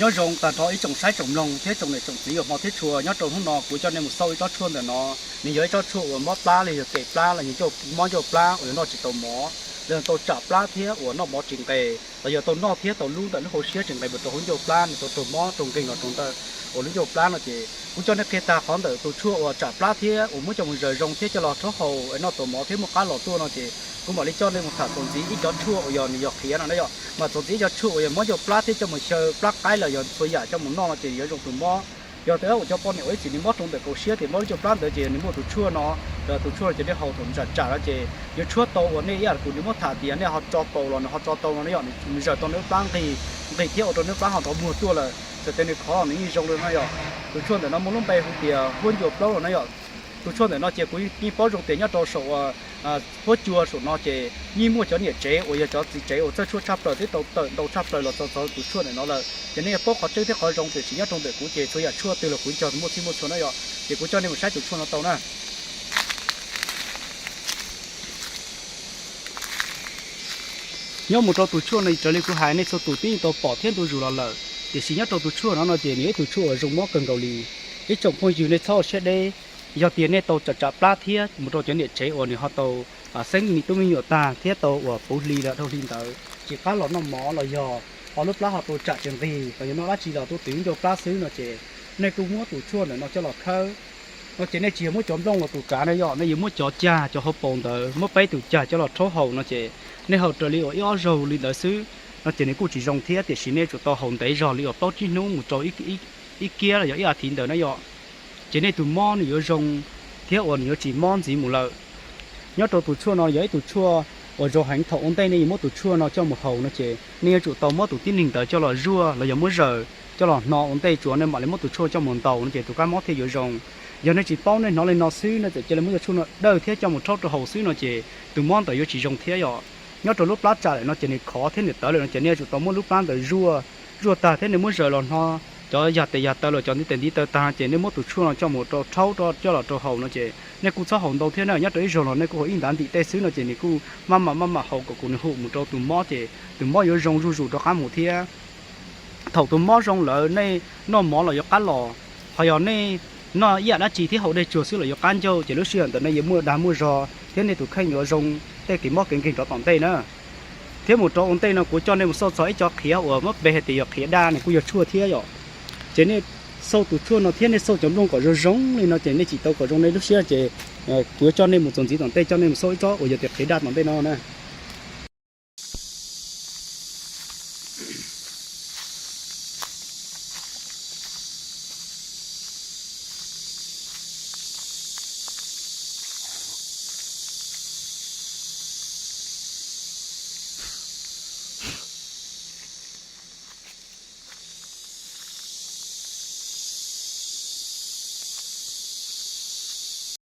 Nyob zoo tag nrho ib tsoom saib tsoom mloog thiab tsoom niam tsoom txiv uas hmov thiab tshua. Nyob rau hnub no kuv coj nej mus xauj ib tsob tshuaj ntawm no, nws yog ib tsob tshuaj uas mob plab los yog kem plab los yog mob ncauj plab uas yog noj tsis tau mov, los yog tau tsam plab thiab uas noj mov tsis nqes los yog tau noj thiab tau lub ntawm lub hauv siab tsis nqes mus rau hauv ncauj plab, nws tau raug mob raug nkeeg los rau ntawm uas lub ncauj plab no ces kuv coj nej qhia tag qhov ntawm tus tshuaj uas tsam plab thiab uas muab coj mus zaws zoo thiab coj los rhaub haus es noj tau mov thiab muaj qab los tuaj no ces kuv mam li coj nej mus tham txuas ntxiv ib cov tshuaj uas yog nws yog qhiav no na yom. Mas txuas ntxiv ib cov tshuaj uas yog mob ncauj plab thiab coj mus xyaw plab qaib los yog txhua yam coj mus noj no ces yuav zoo tus mob. Yog tias uas cov poj niam uas ib txwm nws mob rau ntawm kaum siab ces mob lub ncauj plab ntawd ces nws muaj tus tshuaj no. Tus tshuaj no ces nej haus thaum nws tsam tsam no ces yuav tshuab tau uas nej ib yam kuv nws muab tham tias nej ho tso paus los nws ho tso tau no na yom, nws zaws tau nej lub plab nqig, nqig thiab ua rau nej lub plab ho nrov muag tuaj lawm, txawm tias nws khov los nws yeej zoo li no yom. Tus tshuaj ntawm no muaj lub npe hu tias huab ncua plaub los na yom. Tus tshuaj ntawm no ces kuv yeej paub zoo tias nyob rau saum huab cua saum no ces yeej muaj cov niam tsev uas yog cov txiv tsev uas txawj tshuaj tshaj plaws twb tau tawm ntau tshaj plaws los txog txog tus tshuaj ntawm no lawm. Ces nej yuav paub qhov tseeb thiab qhov zoo tiam sis nyob rau ntawm kuv ces txhua yam tshuaj twg los kuv nco mus txhij muaj txhua na yom. Ces kuv coj nej mus saib tus tshuaj no tau na. Nyob mus rau tus tshuaj no raws li kuv hais nej txhua tus twb yeej tau pom thiab ntu zus los lawm, tiam sis nyob rau tus tshuaj no no ces nws yog ib tug tshuaj uas zoo mob kawg nkaus li. Ib tsoom phooj ywg nej txhob ua siab deb, yog tias nej tau tsam tsam plab thiab mus rau cov niam tsev uas nws ho tau xeeb me tub me nyuam tag thiab tau uas puv hli los dhau hli ntawd tsis qab los noj mov los yog ho lub plab ho tau tsam tsis nqig los yog noj dab tsi los tuaj twv ncauj plab xwb no ces nej kuj muab tus tshuaj ntawm no coj los khawb. No ces nej tsis yog muab cov nplooj los tus kav na yom, nej yuav muab cov cag cov hauv paus ntawd muab peb tus cag coj los rhaub haus no ces nej haus raws li uas ib ob zaug li ntawd xwb no ces nws kuj tsis zoo thiab, tiam sis nej tsum tau haus ntev zog li uas plaub tsib hnub mus rau ib kiab los yog ib as thiv ntawd na yom. Ces nej tus mob nws yuav zoo thiab uas nws yuav tsis mob ntxiv mus lawm. Nyob rau tus tshuaj no yog ib tus tshuaj uas zoo heev, thaum ua ntej nej yuav muab tus tshuaj no coj mus haus no ces nej yuav tsum tau muab tus tib neeg ntawd coj los zuaj los yog muab zaws coj los hno ua ntej tsuas nej mam li muab tus tshuaj coj mus ntaus no ces tus kab mob thiaj yuav zoo. Yog nej tsis paub nej hnov li no xwb nej txawm cia li muab cov tshuaj no dawj thiab coj mus rhaub rau haus xwb no ces tus mob ntawd yuav tsis zoo thiab yom. Nyob rau lub plab tsam lawm no ces nws khov thiab nws tawv lawm no ces nej yuav tsum tau muab lub plab ntawd zuaj, zuaj tag thiab nej muab zaws los hno cov yas tes yas taw los cov ntiv tes ntiv taw tag ces nej muab tus tshuaj no coj mus rau rhaub coj los rau haus no ces nej kuj txhob haus ntau thiab na, nyob rau ib zaug los nej kuj haus ib ntav ntim tej xwb no ces nws kuj maj mam maj mam haus kom kuv nws hum mus rau tus mob ces tus mob yuav zoo zuj zus rov qab mus thiab. Thaum tus mob zoo lawm nej noj mov los yuav qab los, ho yog nej noj ib yam dab tsi thiab haus dej tsuag xwb los yuav qab ncauj ces lub sij hawm ntawd nej yuav muaj dag muaj zog thiab nej tus kheej yuav zoo tej kev mob kev nkeeg rov tom ntej na. Thiab mus rau ua ntej no kuv coj nej mus xauj txog ib cov qhiav uas muab pe hais tias yog qhiav daj, nws kuj yog tshuaj thiab yom. Ces nej xauj tus tshuaj no thiab nej xauj cov nplooj kom zoo zoo li no ces nej tsis tau kom zoo nej lub siab ces kuv yuav coj nej mus txuas ntxiv tom ntej, coj nej mus xauj ib tsob uas yog tias qhiav daj tom ntej no na.